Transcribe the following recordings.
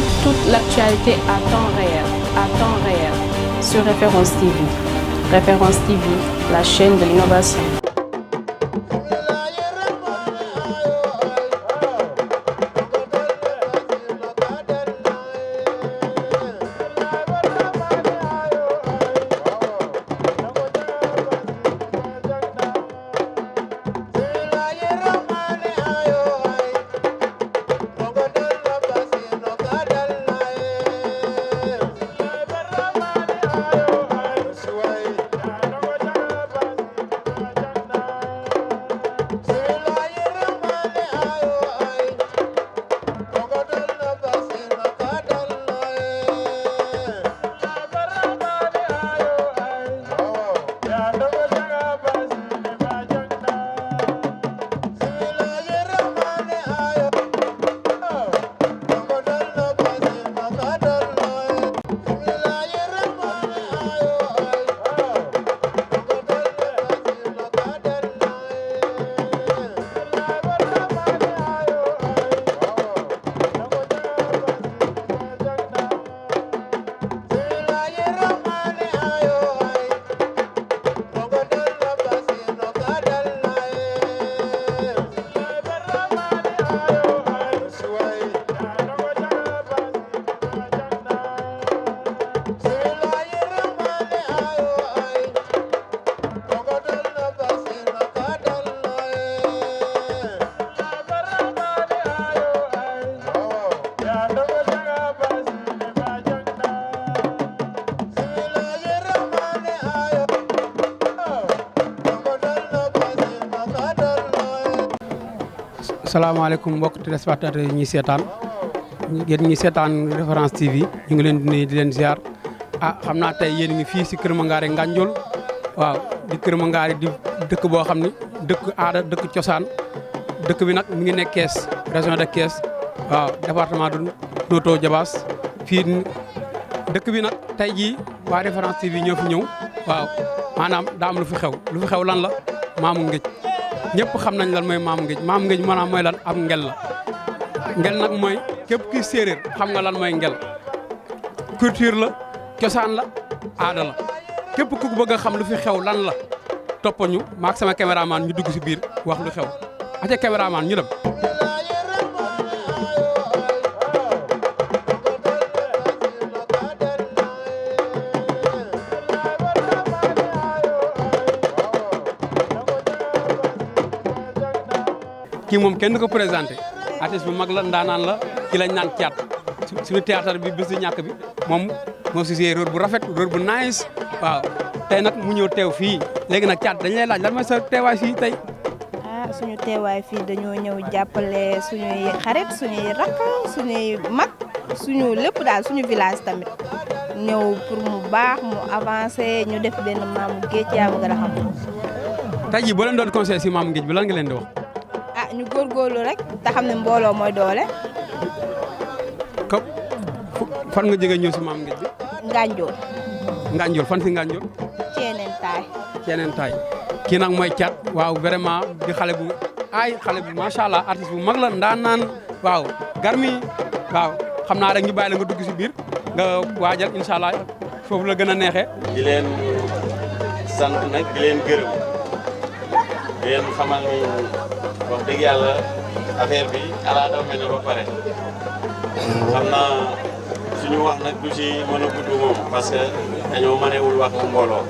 toute l'actualité à temps réel sur Référence TV. Référence TV, la chaîne de l'innovation. salaamaaleykum mbokk téléspectateurs yi ñuy seetaan yéen ñi seetaan Référence TV ñu ngi leen di nuyu di leen ziar xam naa tey yéen ngi fii si Kër Mangare Ngandiol waaw di Kër Mangare di dëkk boo xam ni dëkk aada dëkk cosaan dëkk bi nag mi ngi nekk Kees région de Kees waaw département de Notto Diobass fii dëkk bi nag tey jii waa Référence TV ñoo fi ñëw waaw maanaam daa am lu fi xew lan la maamu ngéej ñëpp xam nañ lan mooy maamu ngéej maanaam mooy lan ab ngel la ngel nag mooy képp kuy séeréer xam nga lan mooy ngel culture la cosaan la aada la képp ku bëgg a xam lu fi xew lan la toppañu maak sama caméraman ñu dugg si biir wax lu xew aca caméraman ñu dem kii moom kenn du ko présenté artiste bu mag la ndaanaan la ki lañ naan caat suñu théâtre bi bés du ñàkk bi moom moo si joué rôle bu rafet rôle bu nice waaw tey nag mu ñëw teew fii léegi nag caat dañ lay laaj lan mooy sa teewaay fii tey suñu teewaay fii dañoo ñëw jàppale suñuy xarit suñuy rakk suñuy mag suñu lépp daal suñu village tamit ñëw pour mu baax mu avancé ñu def benn maamu géej yaa ma gën a xam tey jii boo leen doon conseil si maamu géej bi lan nga leen di wax ñu góorgóorlu rek te xam ne mbooloo mooy doole. fan nga jógee ñëw si maamu géej bi. Ngandiol fan si Ngandiol. Ceeneen taay. Kii nag mooy caat waaw vraiment di xale bu macha allah artiste bu mag la ndaanaan waaw garmi waaw xam naa rek ñu bàyyi la nga dugg si biir nga waajal incha allah foofu la gën a neexee. di leen sant nag di leen gërëm di leen xamal ni wax dëgg yàlla affaire bi ala daw mel na ba pare xam naa suñu wax nag du ci mën a gudd moom parce que dañoo mënewul wax mu mbooloo.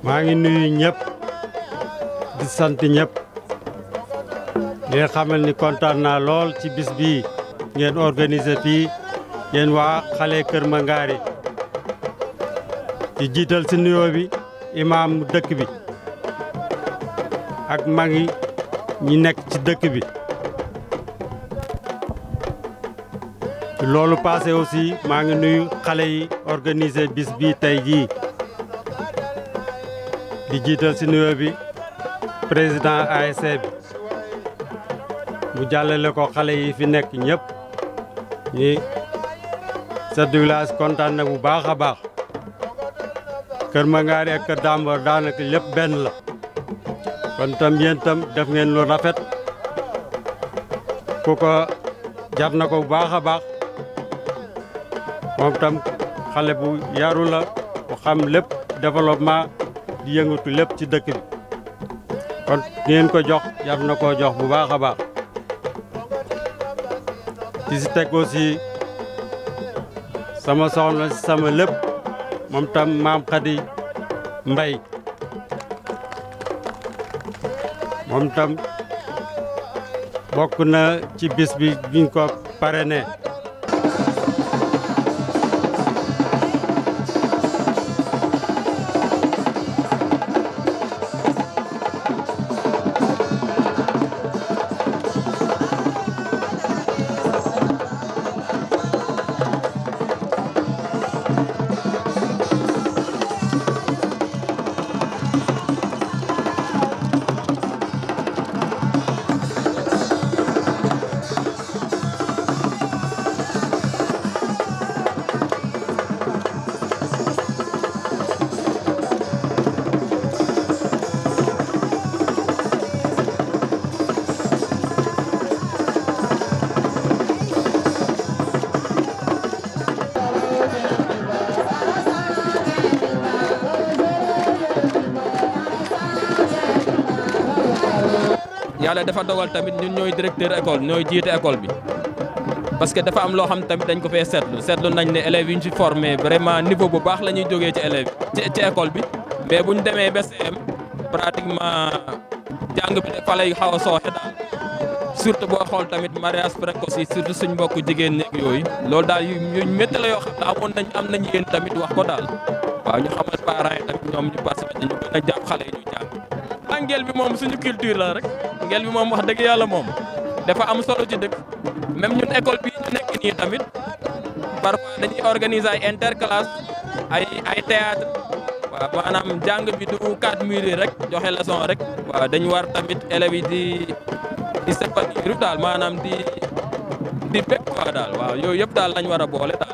maa ngi nuyu ñëpp di sant ñëpp di leen xamal ni kontaan naa lool ci bis bii ngeen organiser fii yéen waa xale Kër Mangare di jiital si nuyoo bi imaam dëkk bi ak mag yi ñi nekk ci dëkk bi loolu passé aussi maa ngi nuyu xale yi organiser bis bii tey jii di jiital si nuyoo bi président ASC bi mu jàllale ko xale yi fi nekk ñëpp ñi chef de village kontaan na bu baax a baax Kër Mangare ak Kër Dambor daanaka lépp benn la kon tam yéen tam def ngeen lu rafet ku ko jar na ko bu baax a baax moom tam xale bu yaru la bu xam lépp développement di yëngatu lépp ci dëkk bi kon ngeen ko jox yar na koo jox bu baax a baax ci si teg aussi sama soxna si sama lépp moom tam maam Khady Mbaye moom tam bokk na ci bis bi biñ ko parrainé yàlla dafa dogal tamit ñun ñooy directeur école ñooy jiite école bi parce que dafa am loo xam tamit dañ ko fee seetlu nañ ne élèves yi ñu ci formé vraiment niveau bu baax la ñuy jógee ci élèves ci école bi mais bu ñu demee ba CM pratiquement jàng bi fa lay xaw a sooxe daal surtout boo xool tamit mariage précoce yi surtout suñ mbokku jigéen ñeeg yooyu loolu daal yu métti la yoo xam ne am nañ yéen tamit wax ko daal waaw ñu xamal parents yi tamit ñoom ñu participé ñu gën a jàpp xale yi ñu jàng. ngel bi moom suñu culture la rek ngel bi moom wax dëgg yàlla moom dafa am solo ci dëkk même ñun école bi ñu nekk nii tamit parfois dañuy organiser ay interclasse ay théâtre waaw maanaam jàng bi du 4 murs rek joxe leçon rek waaw dañu war tamit élèves yi di s'épanouir daal maanaam di bépp quoi daal waaw yooyu yëpp daal lañ war a boole daal.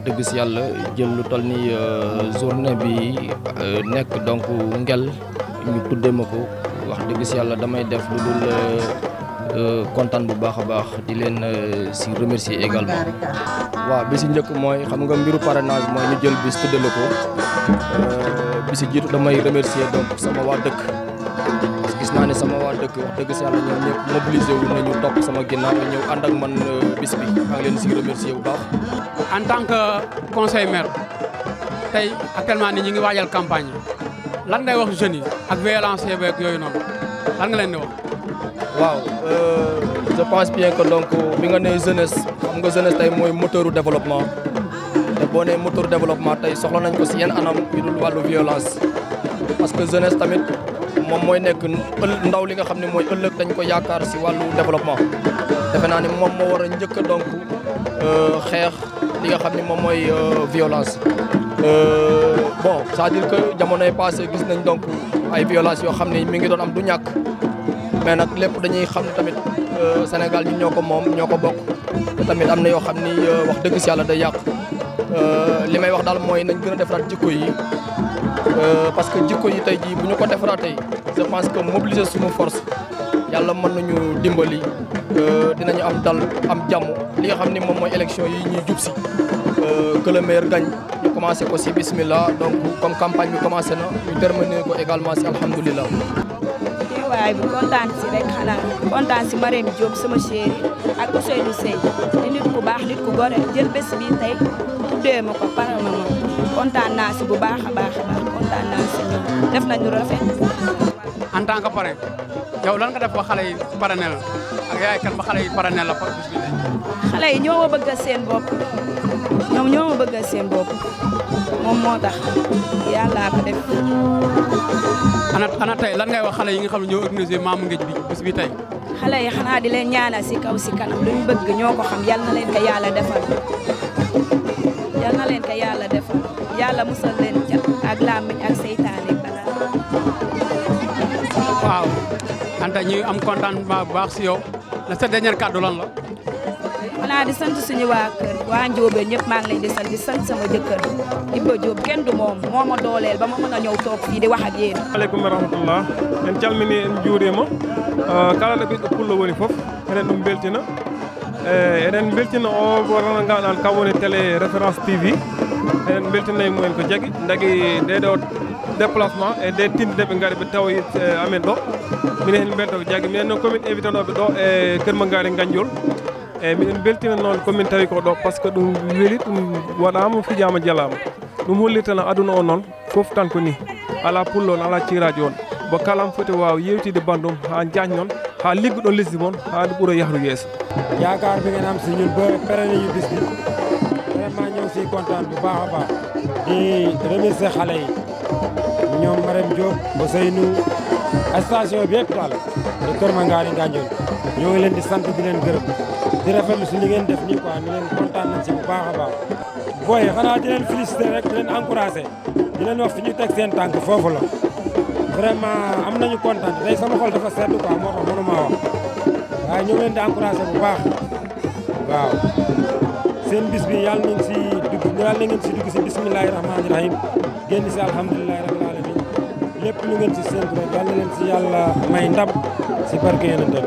dëgg si yàlla jël lu toll ni journée bi nekk donc ngel ñu tuddee ma ko wax dëgg si yàlla damay def lu dul kontaan bu baax a baax di leen si remercier également. waaw bi si njëkk mooy xam nga mbiru parrainage mooy ñu jël bis tuddee la ko bi si jiitu damay remercier donc sama waa dëkk parce que gis naa ne sama waa dëkk wax dëgg si yàlla ñoom ñëpp mobilisé wu nañu topp sama ginnaaw ñëw ànd ak man bis bi maa ngi leen si remercier bu baax. en tant que conseil maire tey actuellement ni ñu ngi waajal campagne lan ngay wax jeunes yi ak violence beeg yooyu noonu lan nga leen di wax. waaw je pense bien que donc bi nga nee jeunesse xam nga jeunesse tey mooy moteur du développement te boo nee moteur du développement tey soxla nañ ko si yenn anam yu dul wàllu violence parce que jeunesse tamit moom mooy nekk ndaw li nga xam ne mooy ëllëg dañ ko yaakaar si wàllu développement defe naa ni moom moo war a njëkk donc xeex li nga xam ne moom mooy violence. Bon c'est-à-dire que jamonoy passé gis nañ donc ay violence yoo xam ne mi ngi doon am du ñàkk mais nag lépp dañuy xam ne tamit Sénégal ñun ñoo ko moom ñoo ko bokk te tamit am na yoo xam ni wax dëgg si yàlla day yàq li may wax daal mooy nañ gën a defaraat jikko yi parce que jikko yi tey jii bu ñu ko defaraatee je pense que mobiliser suñu force yàlla mën nañu dimbali dinañu am dal am jàmm li nga xam ni moom mooy élection yi ñuy jub si que le meilleur gagne ñu commencé ko si bismillah donc comme campagne bi commencé na ñu terminer ko également si alhamdulilah. teewaay bi kontaan si rek xanaa kontaan si Marème Diop sama chéri ak Ousseynou Seye di nit ku baax nit ku gore jël bés bi tey tuddee ma ko paral ma kontaan naa si bu baax a baax kontaan naa si ñoom def nañu rafet. en tant que parrain yow lan nga def ba xale yi parrainel la ak yaay kan ba xale yi parrainel la bis bi tey. xale yi ñoo ma bëgg seen bopp ñoom ñoo ma bëgg seen bopp moom moo tax yàllaa ko def. ana tey lan ngay wax xale yi nga xam ne ñoo organisé Mamou Nguédj bi bis bi tey. xale yi xanaa di leen ñaanal si kaw si kanam luñ bëgg ñoo ko xam yal na leen ko yàlla defal yal na leen ko yàlla defal yàlla musal leen cat ak làmmiñ ak seytaane balaa. waaw Anta ñu am contentement bu baax si yow la sa dernier kàddu lan la. xanaa di sant suñu waa kër waa Njóobeen ñëpp maa ngi leen di sant sama jëkkër Ibba Diop kenn du moom moo ma dooleel ba ma mën a ñëw toog fii di wax ak yéen. aleykum wa rahmatullah en calmini en juurima kala ɗo ɓiɗɗo pullo woni fof enen ɗum beltina eɗen beltina o wonano ngawɗan kam woni télé référence TV eɗen beltinayi mumen ko jagui dagui ɗeɗo déplacement e nde tinde ɓe gaari ɓe tawa amen ɗo minen hen belta ko jagui minen noon komin évitanoɓe ɗo e Kermangari Gandiol eyyi miɗen beltina noon komin tawi ko ɗo par ce que ɗum weeli ɗum waɗama fijama jalama ɗum hollitana aduna o noon foof tan ko ni ala pullo on ala ciraji on bo kala foti wawa yewtide bandum ha jaaj noon ha liggoɗo lesdi moon ha nde ɓuura yahru yeeso yaakaar bi ngeen am si ñun ba péré ñu bis bi vraiment ñëw si kontaan bu baax a baax di remercier xale yi ñoom Marème Diop Ousseynou station bi yëpp daal de Kermangari Gandiol ñoo ngi leen di sant di leen gërëm di rafetlu si li ngeen def nii quoi ni leen kontaan nañ si bu baax a baax booy xanaa di leen féliciter rek di leen encourager di leen wax fi ñu teg seen tànk foofu la vraiment am nañu kontaan tey sama xol dafa sedd quoi moo tax mënu maa wax waaye ñoo ngi leen di encourager bu baax waaw seen bis bi yàlla nañ si dugg yàlla na ngeen si dugg si bismillahi rahmaani rahim génn si alhamdulilahi rabbil alamin lépp lu ngeen si séntu rek yàlla na leen si yàlla may ndam si barke yonent bi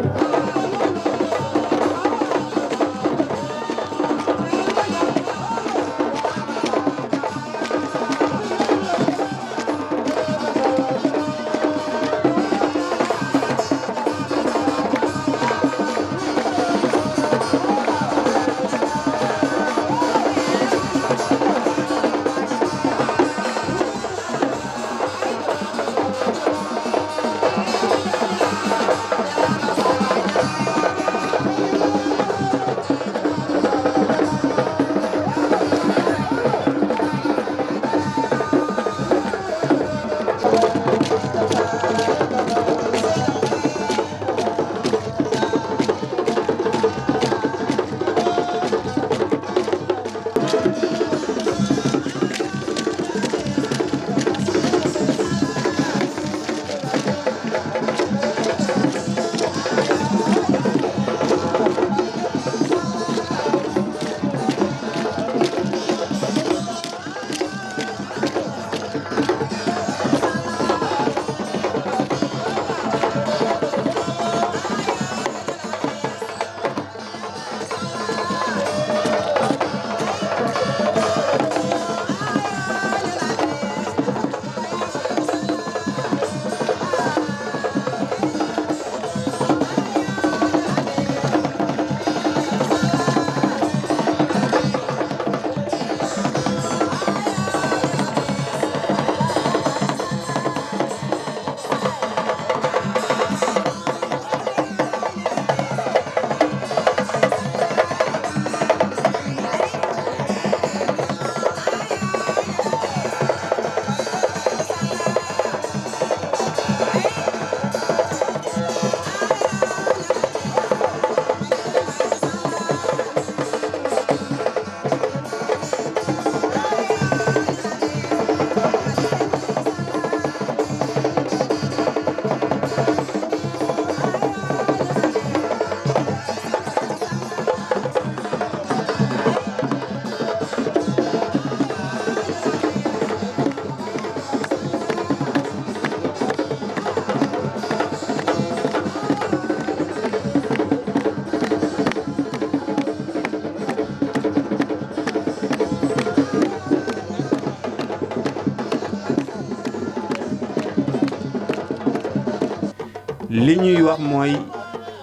li ñuy wax mooy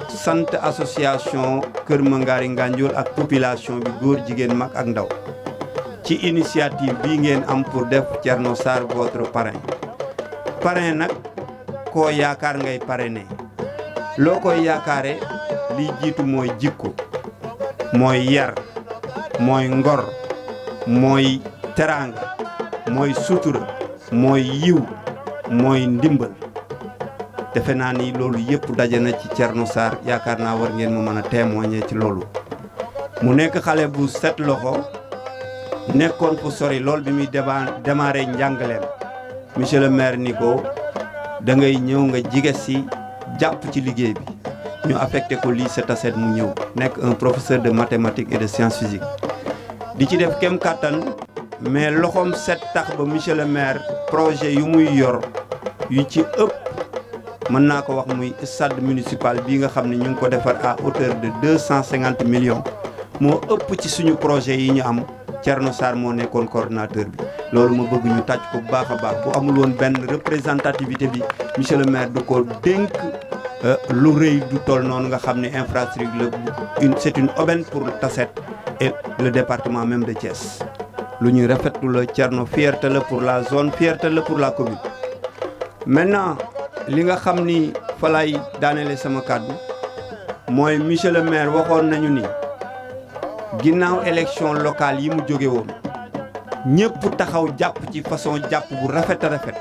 sant association Kër Mangari Ngandiol ak population bi góor jigéen mag ak ndaw ci initiative bii ngeen am pour def Thierno Sarr votre parrain nag koo yaakaar ngay parrainer loo koy yaakaare li jiitu mooy jikko mooy yar mooy ngor mooy teraanga mooy sutura mooy yiw mooy ndimbal defe naa ni loolu yëpp daje na ci Thierno Sarr yaakaar naa war ngeen ma mën a témoigner ci loolu mu nekk xale bu set loxo nekkoon fu sori lool bi muy démarré njàngaleem monsieur le maire ni ko da ngay ñëw nga jige si jàpp ci liggéey bi ñu affecté ko lycée Tassette mu ñëw nekk un professeur de mathématiques et de sciences physiques di ci def kem kàttan mais loxoom set tax ba monsieur le maire projet yu muy yor yu ci ëpp mën naa ko wax muy stade municipal bii nga xam ne ñu ngi ko defar à hauteur de 250 millions moo ëpp ci suñu projet yi ñu am Thierno Sarr moo nekkoon coordonnateur bi loolu ma bëgg ñu tàcc ko bu baax a baax bu amul woon benn représentativité bi monsieur le maire du ko dénk lu rëy du toll noonu nga xam ne infrastructure c'est une aubaine pour Tassette et le département même de Thiès lu ñuy rafetlu la Thierno fierté la pour la zone fierté la pour la commune. Maintenant li nga xam ni fa lay daanele sama kàddu mooy monsieur le maire waxoon nañu ni ginnaaw élection locale yi mu jóge woon ñëpp taxaw jàpp ci façon jàpp bu rafet a rafet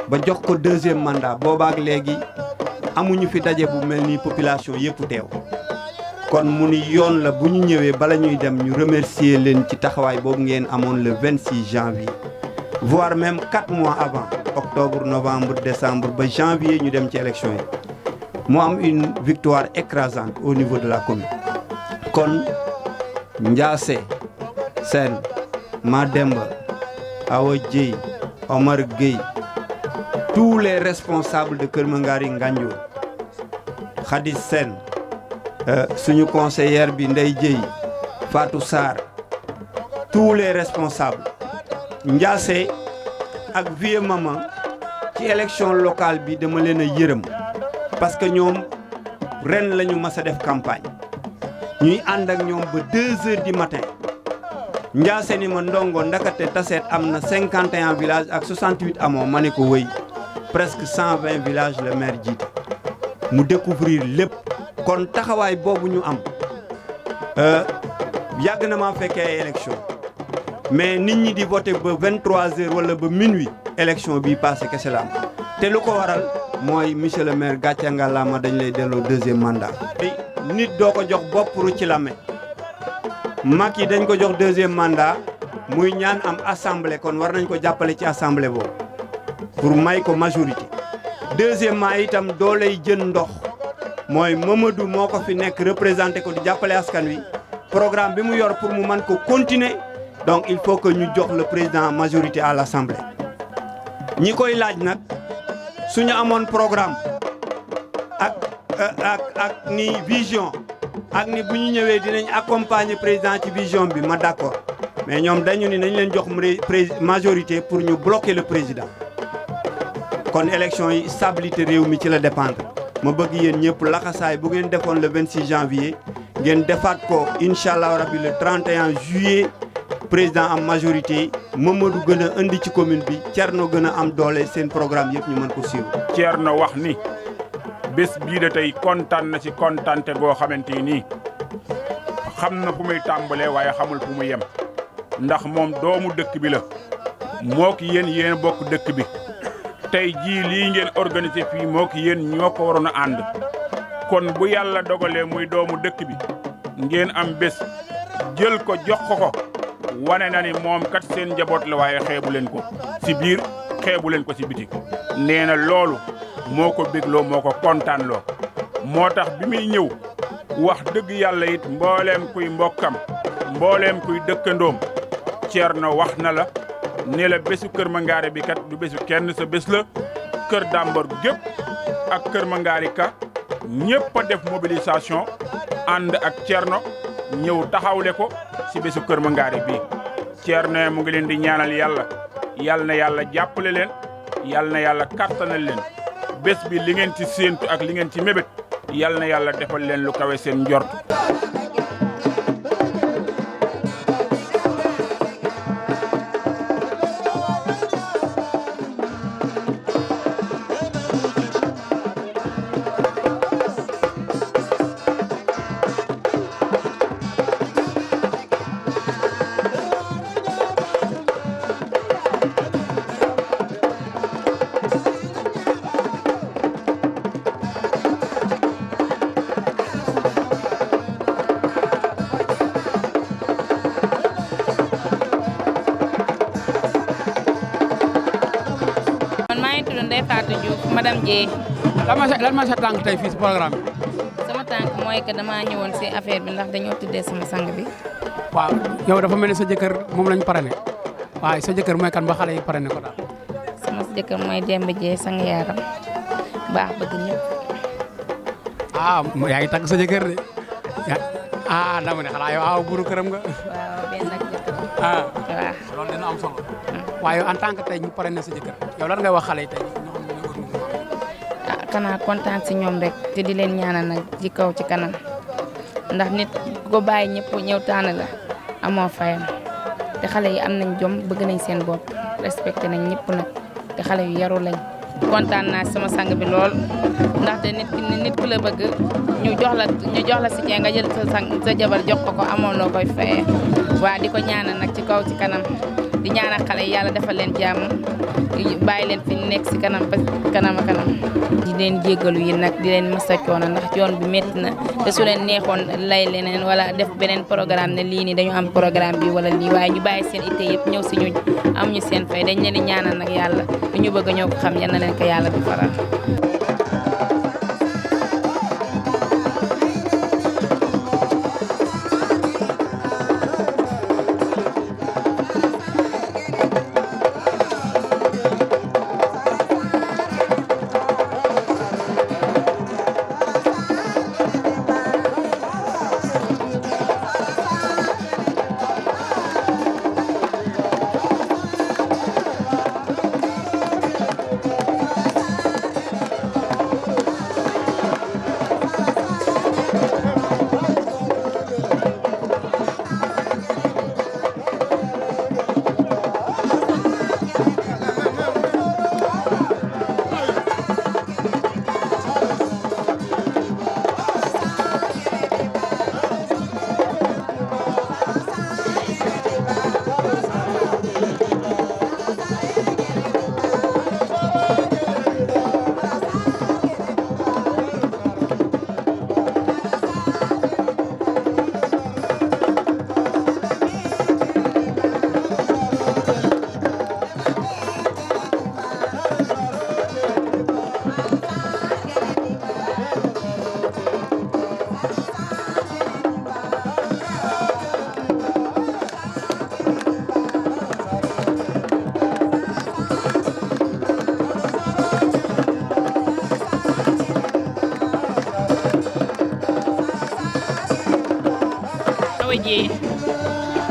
ba jox ko deuxième mandat boobaak léegi amuñu fi daje bu mel ni population yëpp teew kon mu ni yoon la bu ñu ñëwee bala ñuy dem ñu remercier leen ci taxawaay boobu ngeen amoon le 26 janvier voire même 4 mois avant octobre novembre décembre ba janvier ñu dem ci élection yi mu am une victoire écrasante au niveau de la commune kon Ndiassé Sène Mademba Awa Dieye Omar Gueye tous les responsables de Kër Mangari Ngandiol Khady Sène suñu conseillère bi Ndeye Dieye Fatou Sarr tous les responsables Ndiassé ak Vieux Maman ci élection locale bi dama leen a yërëm parce que ñoom ren la ñu mas a def campagne ñuy ànd ak ñoom ba 2 heures du matin Ndiassé ni ma ndongo ndakate Tassette am na 51 villages ak 68 amoo ma ne ko wëy presque 120 villages le maire jiite mu découvrir lépp kon taxawaay boobu ñu am yàgg na maa fekkee ay élection mais nit ñi di voté ba 23 heures wala ba minuit élection bii passé kese la am te lu ko waral mooy monsieur le maire gàcce ngàllaama dañ lay delloo deuxième mandat. nit doo ko jox bopp ru ci lame mag yi dañ ko jox deuxième mandat muy ñaan am assemblée kon war nañ ko jàppale ci assemblée boobu pour may ko majorité. deuxièmement itam doo lay jën ndox mooy Mamadou moo ko fi nekk représenté ko di jàppale askan wi programme bi mu yor pour mu mën ko continuer donc il faut que ñu jox le président majorité à l'assemblée. ñi koy laaj nag suñu amoon programme ak ni vision ak ni bu ñu ñëwee dinañ accompagner président ci vision bi ma d'accord mais ñoom dañu ni nañ leen jox majorité pour ñu bloquer le président kon élection yi stabilité réew mi ci la dépendre ma bëgg yéen ñëpp laxasaay bu ngeen defoon le 26 janvier ngeen defaat ko incha allah rabi le 31 juillet président am majorité Mamadou gën a indi ci commune bi Thierno gën a am doole seen programme yëpp ñu mën ko suivre. Thierno wax ni bés bii de tey kontaan na ci kontaante goo xamante nii xam na fu muy tàmbalee waaye xamul fu mu yem ndax moom doomu dëkk bi la moo ki yéen bokk dëkk bi tey jii lii ngeen organisé fii moo ki yéen ñoo ko waroon a ànd kon bu yàlla dogalee muy doomu dëkk bi ngeen am bés jël ko jox ko wane na ni moom kat seen njaboot la waaye xeebu leen ko ci biir xeebu leen ko ci biti nee na loolu moo ko bégloo moo ko kontaanloo moo tax bi muy ñëw wax dëgg yàlla it mbooleem kuy mbokkam mbooleem kuy dëkkandoom Thierno wax na la ne la bésu Kër Mangari bi kat du bésu kenn sa bés la Kër Dambor gépp ak Kër Mangari ka ñëpp a def mobilisation ànd ak Thierno ñëw taxawle ko ci bésu Kër Mangari bi Thierno mu ngi leen di ñaanal yàlla yal na yàlla jàppale leen yal na yàlla kattanal leen bés bi li ngeen ci séentu ak li ngeen ci mébét yal na yàlla defal leen lu kawe seen njort. Madame Dieye. lan ma sa tànk tey fii si programme bi. sama tànk mooy que damaa ñëwoon si affaire bi ndax dañoo tuddee sama sang bi. waaw yow dafa mel ni sa jëkkër moom lañ parrainé waaye sa jëkkër mooy kan ba xale yi parrainé ko daal. sama jëkkër mooy Demba Dieye sang yaaram baax bëgg ñëpp. yaa ngi tàgg sa jëkkër de dama ne xanaa yow buru këram nga. waaw benn ak jëkkër. waaw loolu dina am solo. waaye en tant que tey ñu parrainé sa jëkkër yow lan ngay wax xale yi tey. xanaa kontaan si ñoom rek te di leen ñaanal nag ci kaw ci kanam ndax nit ku ko bàyyi ñëpp ñëw tànn la amoo fayam te xale yi am nañ jom bëgg nañ seen bopp respecté nañ ñëpp nag te xale yu yaru lañ kontaan naa sama sang bi lool ndaxte nit ku la bëgg ñu jox la si jee nga jël sa jabar jox ko amoo noo koy fayee waa di ko ñaanal nag ci kaw ci kanam di ñaanal xale yi yàlla defal leen jàmm bàyyi leen fi nekk si kanam a kanam di leen jéggalu yi nag di leen masa coono ndax yoon bi métti na te su leen neexoon lay leneen wala def beneen programme ne lii nii dañu am programme bi wala lii waaye ñu bàyyi seen itte yëpp ñëw si ñu am ñu seen fay dañ leen di ñaanal nag yàlla li ñu bëgg ñoo ko xam yal na leen ko yàlla di faral.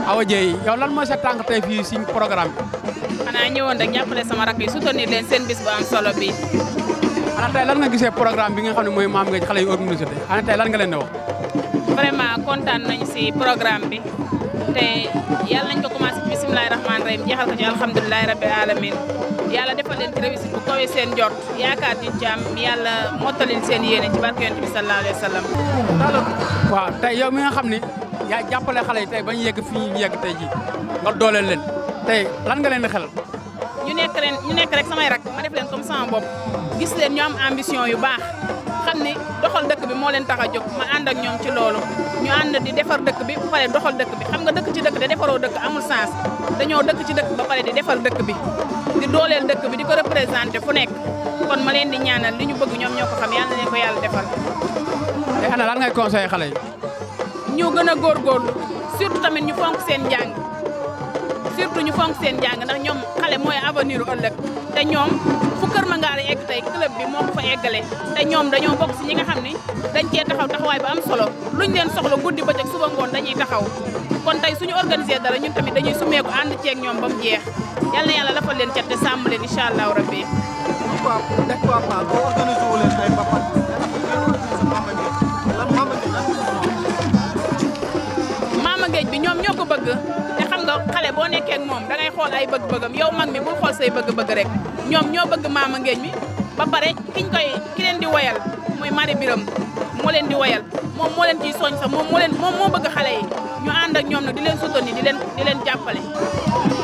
Awa Dieye yow lan mooy sa tànk tey fii si programme bi. xanaa ñëwoon rek jàppale sama rakk yi soutenir leen seen bis bu am solo bi. ana tey lan nga gisee programme bi nga xam ne mooy maam nga xale yu organisé tey ana tey lan nga leen di wax. vraiment kontaan nañu si programme bi te yàlla nañ ko commencé ci bisimilahi rahmaani rahim jeexal ko ci alhamdulilahi rabbil alamin yàlla defal leen ci réussite bu kawee seen jot yaakaar ci jàmm yàlla mottalin seen yéene ci barke yonent bi sallallahu alayhi wa sallam. waaw tey yow mi nga xam ne yaa jàppale xale yi tey bañ yegg fi ñu yegg tey ji nga dooleel leen tey lan nga leen di xelal. ñu nekk rek samay rak ma def leen comme sama bopp gis leen ñu am ambition yu baax xam ni doxal dëkk bi moo leen tax a jóg ma ànd ak ñoom ci loolu ñu ànd di defar dëkk bi ba pare doxal dëkk bi xam nga dëkk ci dëkk de defaroo dëkk amul sens dañoo dëkk ci dëkk ba pare di defar dëkk bi di dooleel dëkk bi di ko représenté fu nekk kon ma leen di ñaanal li ñu bëgg ñoom ñoo ko xam yàlla na leen ko yàlla defal. te ana lan ngay conseillé xale yi. ñu gën a góorgóorlu surtout tamit ñu fonk seen njàng surtout ñu fonk seen jàng ndax ñoom xale mooy avenir u ëllëg te ñoom fu Kër Mangaare egg tey club bi moo ko fa eggale te ñoom dañoo bokk si ñi nga xam ni dañ cee taxaw taxawaay bu am solo luñ leen soxla guddi bëccëg suba ngoon dañuy taxaw kon tey suñu organiser dara ñun tamit dañuy sumeeku ànd ceeg ñoom ba mu jeex yal na yàlla lafal leen cat te sàmm leen incha allahu rabbi. Mama Géej bi ñoom ñoo ko bëgg te xam nga xale boo nekkee ak moom da ngay xool ay bëgg-bëggam yow mag mi bul xool say bëgg-bëgg rek ñoom ñoo bëgg Mama Géej mi ba pare ki leen di woyal muy Marie Biram moo leen di woyal moom moo leen ciy soñ sax moom moo bëgg xale yi ñu ànd ak ñoom nag di leen soutenir di leen jàppale.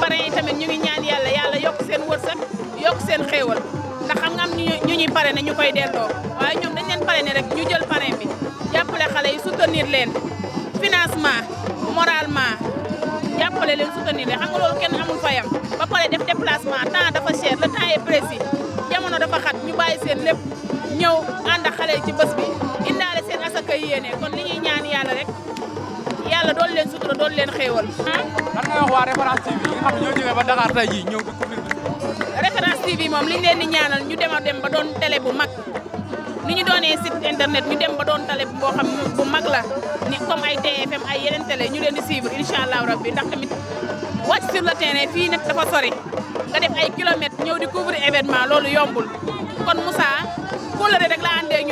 parrain yi tamit ñu ngi ñaan yàlla yokk seen wërsëg yokk seen xéewal ndax xam nga am ñu ñuy parrainer ñu koy delloo waaye ñoom dañ leen parrainer rek ñu jël parrain bi jàppale xale yi soutenir leen financement moralement jàppale leen soutenir leen xam nga loolu kenn amul fayam ba pare def déplacement temps dafa cher le temps est précis jamono dafa xat ñu bàyyi seen lépp ñëw ànd ak xale yi ci bés bi indaale seen asaka yéene kon li ñuy ñaan yàlla rek yàlla dool leen sutura dool leen xéewal. lan nga wax waa Référence TV yi nga xam ne ñoo jógee ba Dakar tey jii ñëw di couvrir Référence TV moom li ñu leen di ñaanal ñu dem a dem ba doon télé bu mag ni ñu doonee site internet ñu dem ba doon télé boo xam bu mag la ni comme ay TFM ay yeneen télé ñu leen di suivre incha allahu rabbi ndax tamit wàcc sur le terrain fii nag dafa sori nga def ay kilomètres ñëw di couvrir événement loolu yombul kon Moussa kóllëre rek la àndeek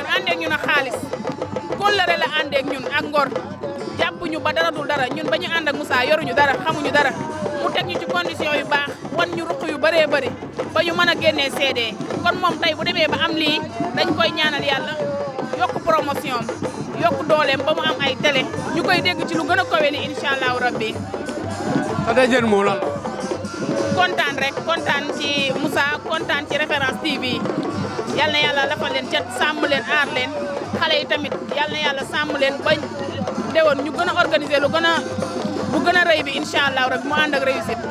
ñun ak xaalis kóllëre la àndeek ñun ak ngor jàpp ñu ba dara dul dara ñun ba ñu ànd ak Moussa yoruñu dara xamuñu dara mu teg ñu ci condition yu baax wan ñu ruq yu bëree bëri ba ñu mën a génnee CD kon moom tey bu demee ba am lii dañ koy ñaanal yàlla yokk promotion yokk dooleem ba mu am ay télé ñu koy dégg ci lu gën a kawe ni incha allahu rabbi. sa deuxième mot lan kontaan rek kontaan ci Moussa kontaan ci Référence TV yal na yàlla lafal leen cat sàmm leen aar leen xale yi tamit yal na yàlla sàmm leen ba déwoon ñu gën a organiser lu gën a rëy bi incha allah rek mu ànd ak réussite.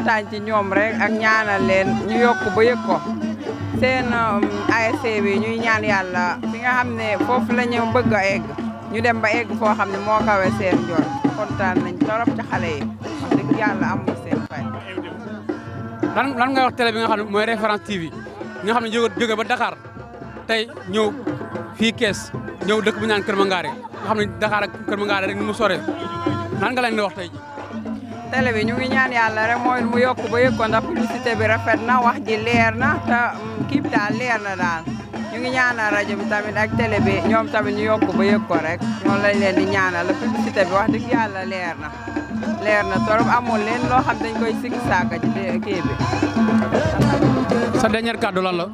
kontaan ci ñoom rek ak ñaanal leen ñu yokk ba yëg ko seen ASC bi ñuy ñaan yàlla fi nga xam ne foofu la ñu bëgg a egg ñu dem ba egg foo xam ne moo kawe seen jot kontaan nañ torop ci xale yi wax dëgg yàlla amul seen fay. lan ngay wax télé bi nga xam ne mooy référence TV nga xam ne jóge ba Dakar tey ñëw fii Kees ñëw dëkk bu ñaan Kër Mangaare nga xam ne Dakar ak Kër Mangaare rek ni mu sore lan nga leen di wax tey ji télé bi ñu ngi ñaan yàlla rek mooy mu yokk ba yëg ko ndax publicité bi rafet na wax ji leer na te kii bi daal leer na daal ñu ngi ñaanal rajo bi tamit ak télé bi ñoom tamit ñu yokk ba yëg ko rek ñoom lañ leen di ñaanal la publicité bi wax dëgg yàlla leer na torop amul leen loo xam dañ koy sigi saaka ci kii bi. sa dernier kaddu lan la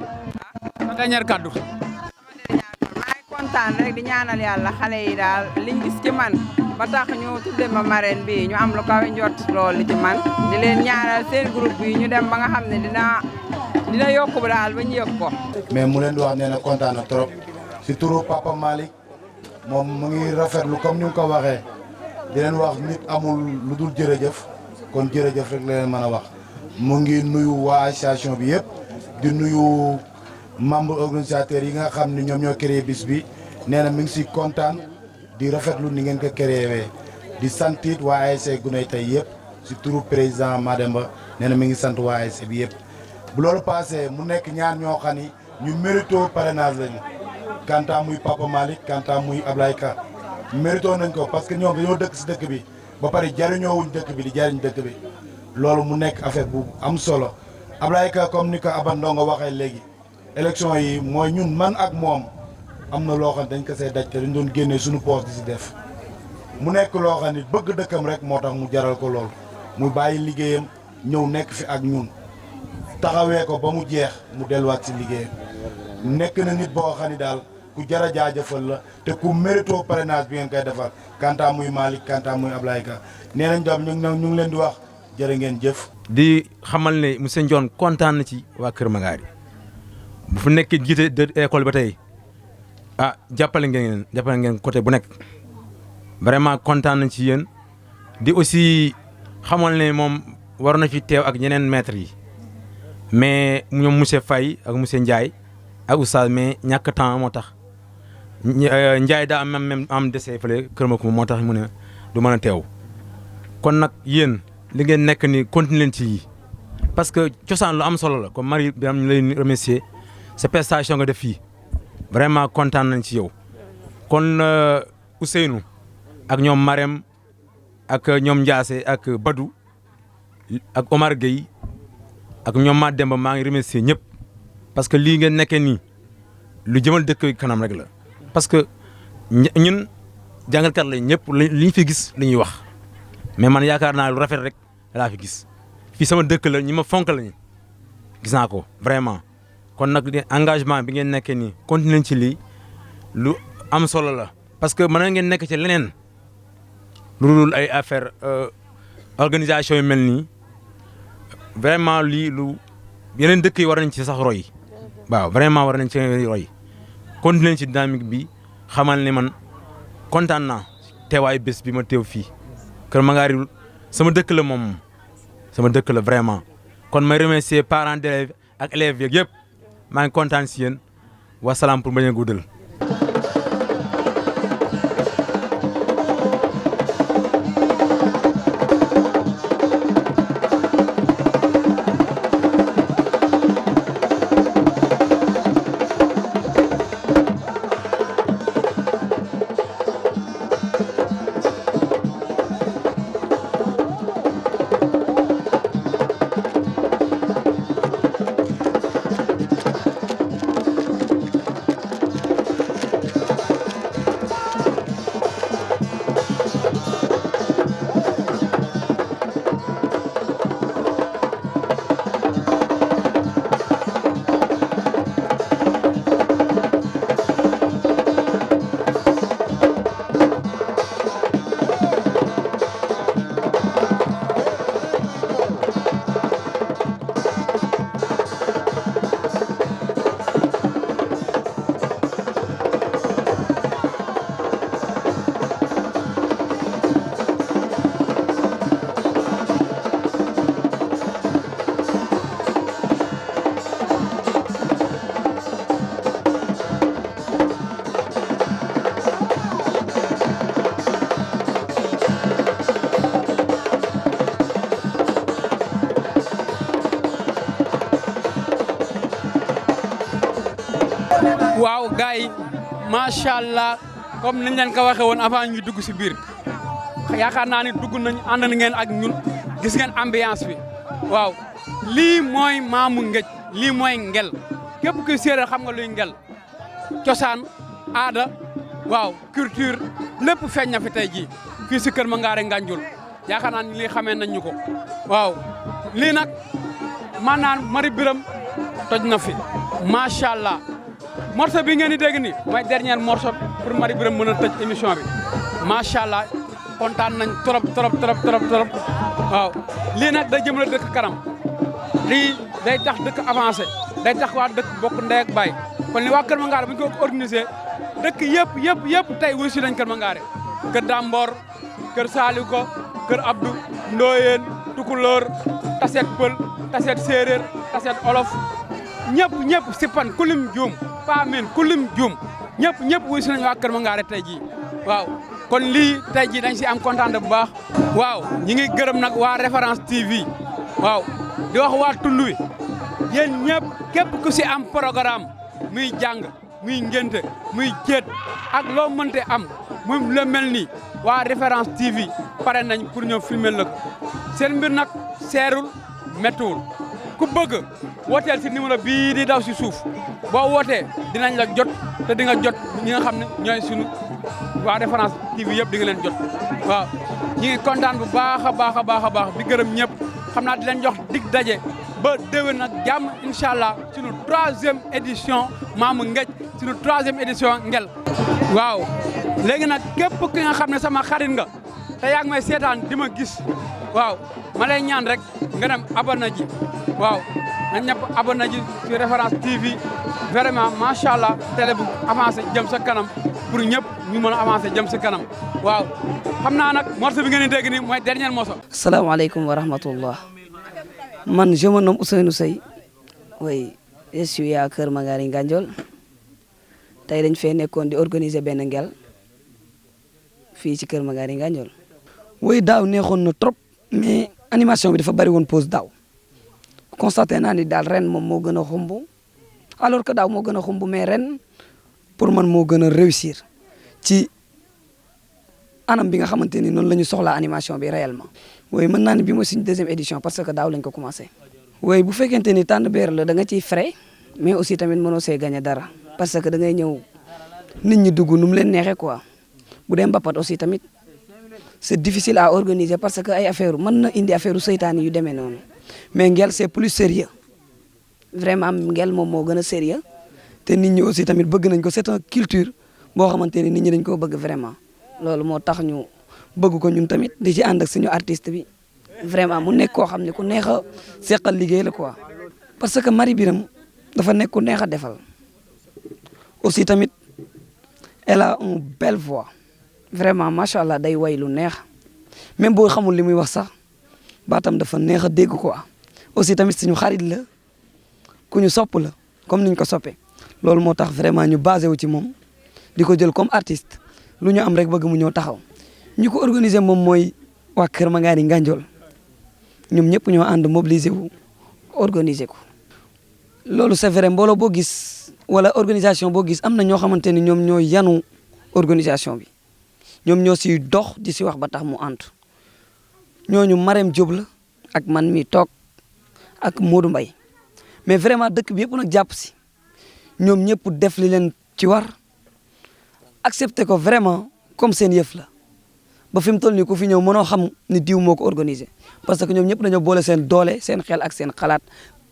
sa dernier kaddu. maa ngi kontaan rek di ñaanal yàlla xale yi daal liñ gis ci man ba tax ñu tudde ma marraine bi ñu am lu kawe njort loolu ci man di leen ñaanal seen groupe bi ñu dem ba nga xam ne dina yokk ba daal ba ñu yëg ko. mais mu leen di wax nee na kontaan na trop si turu Papa Malick moom mu ngi rafetlu comme ni nga ko waxee di leen wax nit amul lu dul jërëjëf kon jërëjëf rek la leen mën a wax mu ngi nuyu waa association bi yëpp di nuyu membre organisateurs yi nga xam ne ñoom ñoo créé bis bi nee na mi ngi si kontaan di rafetlu ni ngeen ko créé di sant it waa ASC Guney tey yëpp si turu président Mademba nee na mi ngi sant waa ASC bi yëpp. bu loolu passé mu nekk ñaar ñoo xam ni ñu mérito parrainage lañu kanta muy Papa Malick kanta muy Ablaye Ka mérito nañ ko parce que ñoom dañoo dëkk si dëkk bi ba pare jariñoowuñ dëkk bi di jariñ dëkk bi loolu mu nekk affaire bu am solo Ablaye Ka comme ni ko Aba Ndongo waxee léegi élection yi mooy ñun man ak moom am na loo xam dañ ko say daj te dañ doon génnee suñu poste di si def mu nekk loo xam ni bëgg dëkkam rek moo tax mu jaral ko loolu mu bàyyi liggéeyam ñëw nekk fi ak ñun taxawee ko ba mu jeex mu delluwaat si liggéeyam nekk na nit boo xam ni daal ku jar a jaajëfal la te ku mérito parrainage bi ngeen koy defal kanta muy Malick kanta muy Ablaye Ka nee nañ doom ñu ngi leen di wax jërë ngeen jëf. di xamal ne monsieur Ndione kontaan na ci waa Kër Mangaare bu fu nekkee jiite de école ba tey jàppale ngeen côté bu nekk vraiment kontaan nañ ci yéen di aussi xamal ne moom war na fi teew ak ñeneen maîtres yi mais ñoom monsieur Faye ak monsieur Ndiaye ak oustaz mais ñàkk temps moo tax Ndiaye daa am dese fële Kër Macoumba moo tax mu ne du mën a teew kon nag yéen li ngeen nekk ni continuer leen ci yi parce que cosaan lu am solo la comme Marie bi am ñu lay remercier sa prestation nga def fii vraiment kontaan nañ ci yow kon Ousseynou ak ñoom Marème ak ñoom Ndiassé ak Badou ak Omar Gueye ak ñoom maa Demba maa ngi remercier ñëpp parce que lii ngeen nekkee nii lu jëmal dëkk kanam rek la parce que ñun jàngalkat lañ ñëpp li ñu fi gis li ñuy wax mais man yaakaar naa lu rafet rek laa fi gis fii sama dëkk la ñi ma fonk lañu gis naa ko vraiment kon nag engagement bi ngeen nekkee nii continuer ci lii lu am solo la parce que mën ngeen nekk ci leneen lu dul ay affaire organisation yu mel nii vraiment lii lu yeneen dëkk yi war nañ ci sax roy waaw vraiment war nañ ci roy continuer ci dynamique bi xamal ne man kontaan naa teewaay bés bi ma teew fii Kër Mangaare sama dëkk la moom sama dëkk la vraiment kon may remercier parents d'élèves ak élèves yeeg yëpp maa ngi kontaan si yéen wasalaam pour bañ a guddal waaw gars yi macha allah comme niñ leen ko waxee woon avant ñu dugg si biir yaakaar naa ni dugg nañ ànd ngeen ak ñun gis ngeen ambiance bi waaw lii mooy maamu ngëj lii mooy ngel képp kuy séeréer xam nga luy ngel cosaan aada waaw culture lépp feeñ na fi tey jii fii si Kër Mangaare Nganjul yaakaar naa ni lii xamee nañ ñu ko waaw lii nag maanaam Marie Birame toj na fi macha allah morceau bi ngeen di dégg ni mooy dernier morceau pour Marie Birame mën a tëj émission bi macha allah kontaan nañ trop waaw lii nag day jëmale dëkk kanam lii day tax dëkk avancé day tax waa dëkk bokk ndey ak baay kon li waa Kër Mangaare bu ñu ko organisé dëkk yëpp tey wuy si nañ Kër Mangaare kër Dambor kër Saliou ko kër Abdou Ndoyeen Tukulóor taseet pël taseet séeréer taseet olof ñëpp sipan kulim juum paamen kulim juum ñëpp wuy si nañ waa Kër Mangaare tey jii waaw kon lii tey jii dañ si am kontaan bu baax waaw ñi ngi gërëm nag waa Référence TV waaw di wax waa tund wi yéen ñëpp képp ku si am programme muy jàng muy ngénte muy céet ak loo mënte am muy la mel nii waa Référence TV pare nañ pour ñëw filmer la ko seen mbir nag seerul méttiwul ku bëgg wooteel si numéro bii di daw si suuf boo wootee dinañ la jot te di nga jot ñi nga xam ne ñooy sunu waa Référence TV yëpp di nga leen jot waaw ñi ngi kontaan bu baax a baax di gërëm ñëpp xam naa di leen jox dig daje ba déwén nag jàmm incha allah sunu 3e édition Maamu Ngej sunu 3e édition ngel waaw léegi nag képp ki nga xam ne sama xarit nga te yaa ngi may seetaan di ma gis waaw ma lay ñaan rek nga dem abonné ji waaw na ñëpp abonné ji ci Référence TV vraiment macha allah télé bu avancé jëm sa kanam pour ñëpp ñu mën a avancé jëm sa kanam waaw xam naa nag morceau bi ngeen di dégg nii mooy dernier morceau. Asalaamaaleykum wa rahmatullah man je me nomme Ousseynou Seye oui je suis à Kër Mangaare Nganjol tey dañ fee nekkoon di organiser benn ngel fii ci Kër Mangaare Nganjol. oui daaw neexoon na trop mais animation bi dafa bari woon pause daaw constaté naa ni daal ren moom moo gën a xumb alors que daaw moo gën a xumb mais ren pour man moo gën a réussir ci anam bi nga xamante ni noonu la ñu soxlaa animation bi réellement. oui mën naa ne bi mooy suñu 2e édition parce que daaw lañ ko commencé. oui bu fekkente ni tànn beer la da nga ciy frais mais aussi tamit mënoo see gagné dara parce que da ngay ñëw nit ñi dugg nu mu leen neexee quoi bu dee mbapat aussi tamit c'est difficile à organiser parce que ay affaire mën na indi affaire seytaane yu demee noonu mais ngel c'est plus sérieux vraiment ngel moom moo gën a sérieux te nit ñi aussi tamit bëgg nañ ko c'est une culture boo xamante ni nit ñi dañ koo bëgg vraiment loolu moo tax ñu bëgg ko ñun tamit di ci ànd ak suñu artiste bi vraiment mu nekk koo xam ne ku neex a seqal liggéey la quoi. parce que Marie Birame dafa nekk ku neex a defal aussi tamit elle a une belle voix vraiment macha allah day way lu neex même boo xamul li muy wax sax baatam dafa neex a dégg quoi aussi tamit suñu xarit la ku ñu sopp la comme niñ ko soppee loolu moo tax vraiment ñu basé wu ci moom di ko jël comme artiste lu ñu am rek bëgg mu ñëw taxaw. ñu ko organiser moom mooy waa Kër Mangaare Nganjol ñoom ñëpp ñoo ànd mobiliser wu organiser ko loolu c'est vrai mbooloo boo gis wala organisation boo gis am na ñoo xamante ni ñoom ñoo yanu organisation bi ñoom ñoo siy dox di si wax ba tax mu ànd ñooñu Marème Diop la ak man mi toog ak Modou Mbaye mais vraiment dëkk bi yëpp nag jàpp si ñoom ñëpp def li leen ci war accepter ko vraiment comme seen yëf la. ba fi mu toll nii ku fi ñëw mënoo xam ni diw moo ko organisé parce que ñoom ñëpp dañoo boole seen doole seen xel ak seen xalaat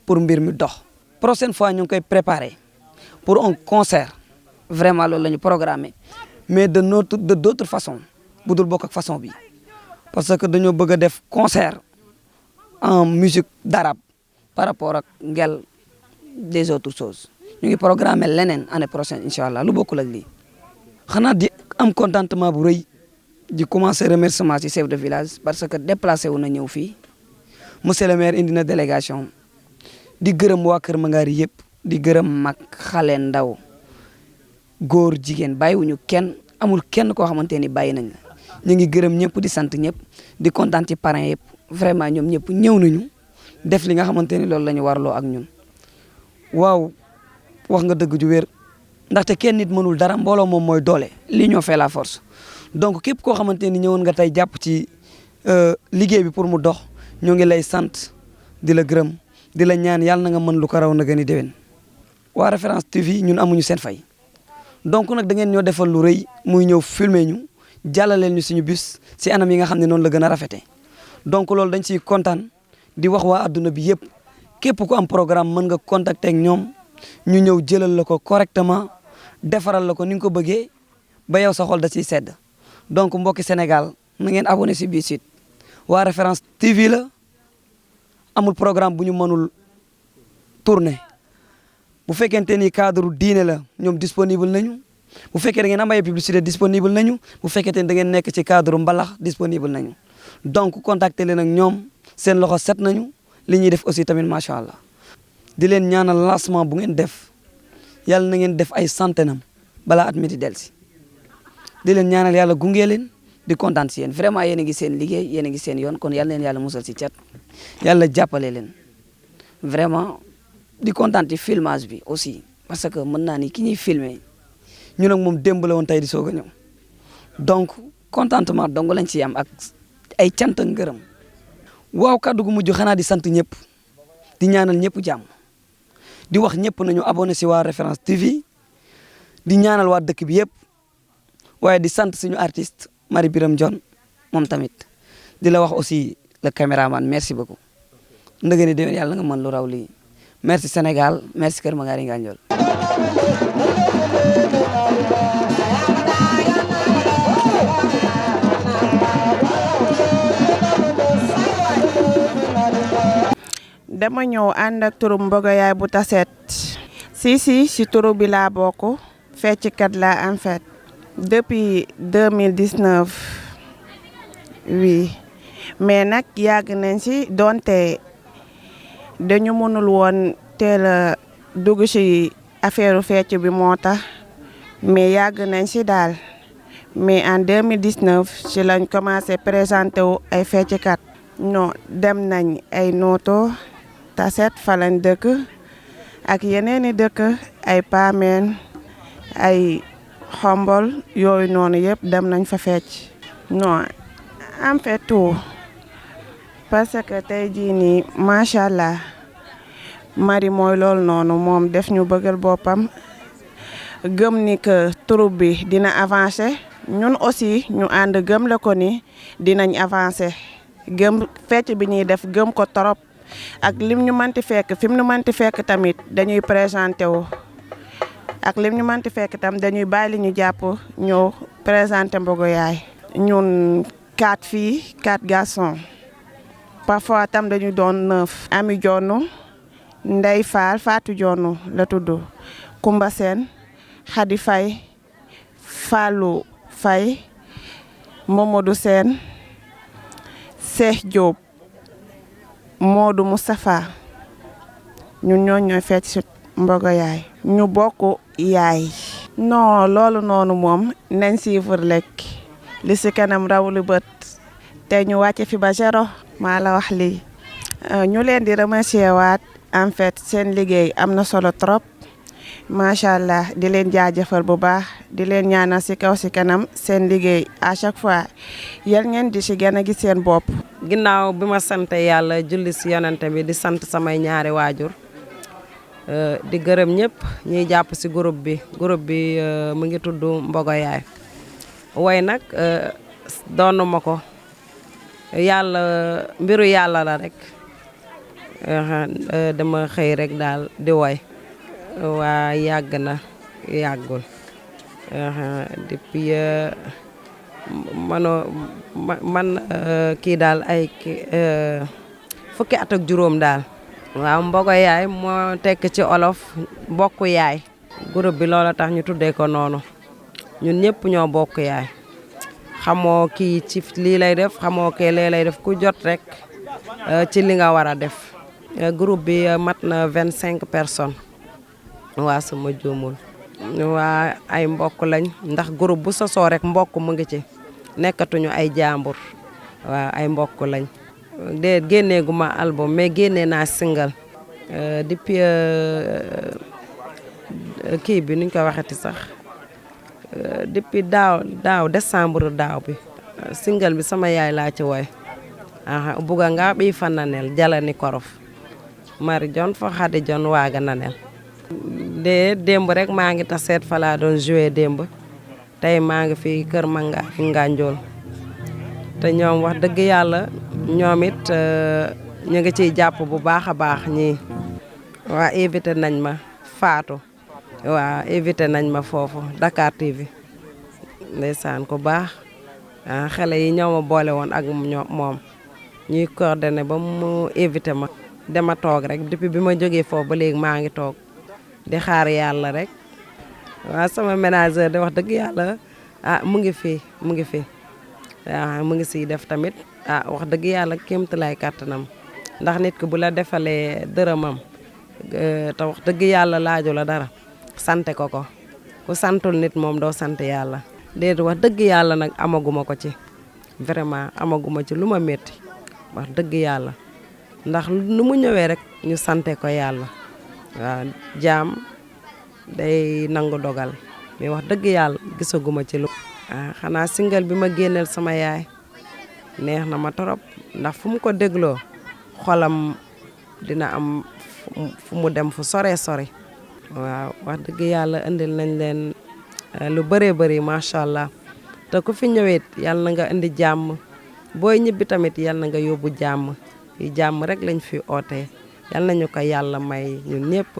pour mbir mi dox. prochaine fois ñu ngi koy préparer pour un concert vraiment loolu la ñu programmé mais de d'autres façons bu dul bokk ak façon bi parce que dañoo bëgg a def concert en musique d'arabe par rapport ak ngel des autres choses ñu ngi programmé leneen année prochaine incha allah lu bokkul ak lii. xanaa di am contentement bu rëy. di commencer remerciement ci chef de village parce que déplacé wu na ñëw fii monsieur le maire indi na délégation di gërëm waa Kër Mangaare yëpp di gërëm mag xale ndaw góor jigéen bàyyiwuñu kenn amul kenn koo xamante ni bàyyi nañ la ñu ngi gërëm ñëpp di sant ñëpp di kontaan ci parrain yëpp vraiment ñoom ñëpp ñëw nañu def li nga xamante ni loolu la ñu warloo ak ñun waaw wax nga dëgg ju wér ndaxte kenn nit mënul dara mbooloo moom mooy doole l'union fait la force donc képp koo xamante ni ñëwoon nga tey jàpp ci liggéey bi pour mu dox ñoo ngi lay sant di la gërëm di la ñaan yàlla na nga mën lu ko raw na gën a déwén. waa Référence TV ñun amuñu seen fay donc nag da ngeen ñoo defal lu rëy muy ñëw filmer ñu jàllaleel ñu suñu bus si anam yi nga xam ne noonu la gën a rafetee donc loolu dañ ciy kontaan di wax waa adduna bi yëpp képp ku am programme mën nga contacter ak ñoom ñu ñëw jëlal la ko correctement defaral la ko ni nga ko bëggee ba yow sa xol da ciy sedd donc mbokki Sénégal na ngeen abonné si bii site waa Référence TV la amul programme bu ñu mënul tourner bu fekkente ni cadre diine la ñoom disponible nañu bu fekkee da ngeen am ay publicité disponible nañu bu fekkente ni da ngeen nekk ci cadre mbalax disponible nañu donc contacter leen ak ñoom seen loxo set nañu li ñuy def aussi tamit macha allah di leen ñaanal lancement bu ngeen def yàlla na ngeen def ay centaine balaa at mi di delsi di leen ñaanal yàlla gunge leen di kontaan si yéen vraiment yéen a ngi seen liggéey yéen a ngi seen yoon kon yàlla leen yàlla musal si cat yàlla jàppale leen vraiment di kontaan ci filmage bi aussi parce que mën naa ni ki ñuy filmer ñun ak moom démb la woon tey di soog a ñëw donc contentement dong lañ ci am ak ay cant ak ngërëm waaw kàddu gu mujj xanaa di sant ñëpp di ñaanal ñëpp jàmm di wax ñëpp nañu abonné si waa Référence TV di ñaanal waa dëkk bi yëpp waaye di sant suñu artiste Marie Biram John moom tamit di la wax aussi le caméraman merci beaucoup ndëgë ni déwén yàlla nga mën lu raw lii merci Sénégal merci Kër Magari Ngandiol dama ñëw ànd ak turu Mbogo Yaay bu Taset si turu bi laa bokk fecckat la en fait depuis 2019 oui mais nag yàgg nañ ci donte dañu mënul woon teel a dugg ci affaire fecc bi moo tax mais yàgg nañ ci daal mais en 2019 ci lañ commencé présenté wu ay fecckat non dem nañ ay Noto Taset fa lañ dëkk ak yeneeni dëkk ay Pameen ay Xombol yooyu noonu yëpp dem nañ fa fecc non en fait tout parce que tey jii nii macha allah Marie mooy loolu noonu moom def ñu bëggal boppam gëm ni que troupe bi dina avancer ñun aussi ñu ànd gëm la ko ni dinañ avancer gëm fecc bi ñuy def gëm ko trop ak lim ñu mënti fekk fi mu ñu mënti fekk tamit dañuy présenté wu ak lim ñu mënti fekk tam dañuy bàyyi li ñu jàpp ñëw présenté Mbogo Yaay ñun 4 filles 4 garçons parfois tam dañu doon 9 Ami Jonnu Ndey Faal Fatou Jonnu la tudd Kumba Seen Xadi Fay Fallou Fay Momadou Seen Cheikh Diop Modou Moustapha ñun ñooy fecc ci Mbogo Yaay ñu bokk yaay non loolu noonu moom nañ suivre lekk li ci kanam raw lu bët te ñu wàcce fi ba zéro maa la wax lii ñu leen di remercier waat en fait seen liggéey am na solo trop macha allah di leen jaajëfal bu baax di leen ñaanal ci kaw ci kanam seen liggéey à chaque fois yal ngeen di ci gën a gis seen bopp. ginnaaw bi ma sant yàlla julli ci yonante bi di sant samay ñaari waajur di gërëm ñëpp ñuy jàpp ci groupe bi mu ngi tudd Mbogo Yaay way nag doonu ma ko yàlla mbiru yàlla la rek dama xëy rek daal di woy waa yàgg na yàggul depuis man kii daal ay fukki at ak juróom daal waaw Mbogo Yaay moo tekk ci olof bokk yaay groupe bi loola tax ñu tuddee ko noonu ñun ñëpp ñoo bokk yaay xamoo kii ci lii lay def xamoo kee lee lay def ku jot rek ci li nga war a def groupe bi mat na 25 personnes waa sama juumul waa ay mbokk lañ ndax groupe bu sosoo rek mbokk mu ngi ci nekkatuñu ay jaambur waa ay mbokk lañ de génneeguma album mais génnee naa single depuis kii bi nuñ ko waxati sax depuis daaw décembre daaw bi single bi sama yaay laa ci woy buga nga ɓi fa nanel jalani korof mari jon fo xadi jon waaga nanel de démb rek maa ngi taseet fa laa doon joué démb tey maa ngi fi Kër Mangaari Nganjool te ñoom wax dëgg yàlla ñoom it ñu ngi ciy jàpp bu baax a baax ñii waa invité nañ ma Fatou waa invité nañ ma foofu Dakar TV ndeysaan ku baax xale yi ñoo ma boole woon ak moom ñuy coordonné ba mu invité ma dama toog rek depuis bi ma jógee foofu ba léegi maa ngi toog di xaar yàlla rek waaw sama ménageur de wax dëgg yàlla mu ngi fi mu ngi siy def tamit wax dëgg yàlla kéemtalaay kàttanam ndax nit ki bu la defalee dërëmam te wax dëgg yàlla laaju la dara sante ko ku santul nit moom doo sant yàlla déedéet wax dëgg yàlla nag amaguma ko ci vraiment amaguma ci lu ma métti wax dëgg yàlla ndax nu mu ñëwee rek ñu sante ko yàlla waaw jaam day nangu dogal mais wax dëgg yàlla gisaguma ci lu xanaa single bi ma génneel sama yaay neex na ma torop ndax fu mu ko dégloo xolam dina am fu mu dem fu sore waaw wax dëgg yàlla indil nañ leen lu bëree bëri macha allah te ku fi ñëwee yàlla na nga indi jàmm booy ñibbi tamit yàlla na nga yóbbu jàmm yi jàmm rek lañ fi ootee yàlla nañu ko yàlla may ñun ñëpp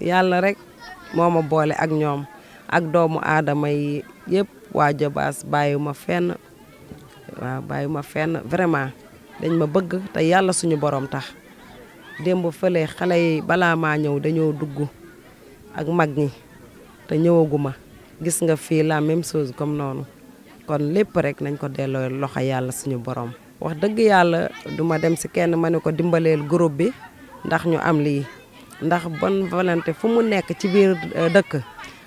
yàlla rek moo ma boole ak ñoom ak doomu aadama yi yëpp waa Jobaas bàyyiwuma fenn vraiment dañ ma bëgg te yàlla suñu borom tax démb fële xale yi balaa maa ñëw dañoo dugg ak mag ñi te ñëwaguma gis nga fii la même chose comme noonu kon lépp rek nañ ko delloo loxo yàlla suñu borom. wax dëgg yàlla duma dem si kenn ma ne ko dimbaleel groupe bi ndax ñu am lii ndax bonne volonté fu mu nekk ci biir dëkk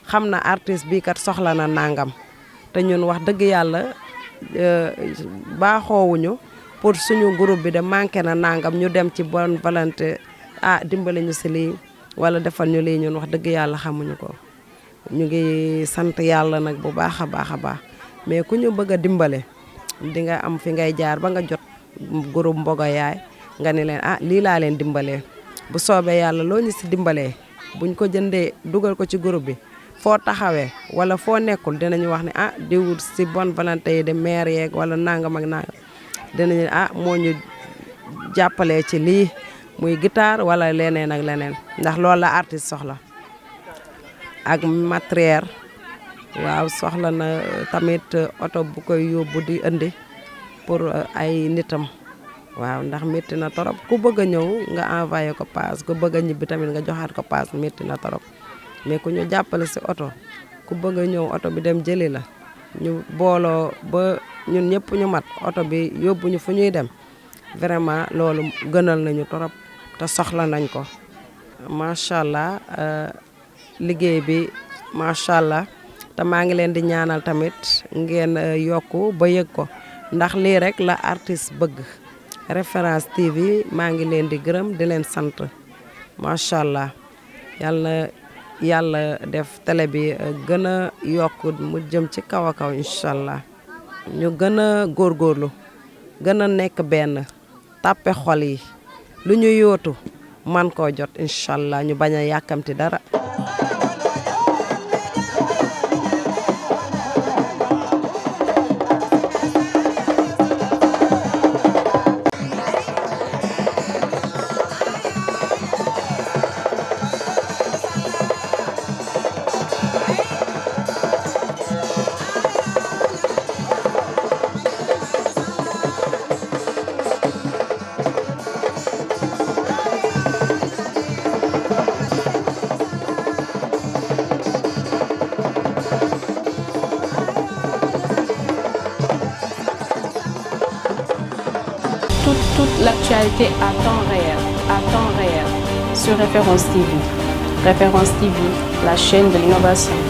xam na artiste bi kat soxla na nangam te ñun wax dëgg yàlla baaxoowuñu pour suñu groupe bi de manqué na nangam ñu dem ci bonne volonté dimbale ñu si lii wala defal ñu lii ñun wax dëgg yàlla xamuñu ko ñu ngi sant yàlla nag bu baax a baax mais ku ñu bëgg a dimbale di nga am fi ngay jaar ba nga jot groupe Mbogo Yaay nga ni leen lii laa leen dimbalee bu soobee yàlla loo ñu si dimbalee buñ ko jëndee dugal ko ci groupe bi foo taxawee wala foo nekkul dinañu wax ne diw si bonne volonté yi de maire yeeg wala nangam ak nangam dinañu moo ñu jàppalee ci lii muy guitare wala leneen ak leneen ndax loolu la artiste soxla ak matériel waaw soxla na tamit oto bu koy yóbbu di indi pour ay nitam waaw ndax métti na torop ku bëgg a ñëw nga envoyé ko paas ku bëgg a ñibbi tamit nga joxaat ko paas métti na torop mais ku ñu jàppale si oto ku bëgg a ñëw oto bi dem jëli la ñu booloo ba ñun ñëpp ñu mat oto bi yóbbu ñu fu ñuy dem vraiment loolu gënal nañu torop te soxla nañ ko macha allah liggéey bi macha allah te maa ngi leen di ñaanal tamit ngeen yokku ba yëg ko ndax lii rek la artiste bëgg Référence TV maa ngi leen di gërëm di leen sant macha allah yàlla def télé bi gën a yokk mu jëm ci kaw a kaw incha allah ñu gën a góorgóorlu gën a nekk benn tàppe xol yi lu ñu yóotu man koo jot incha allah ñu bañ a yàkkamti dara. Toute l'actualité à temps réel sur Référence TV. Référence TV, la chaîne de l'innovation.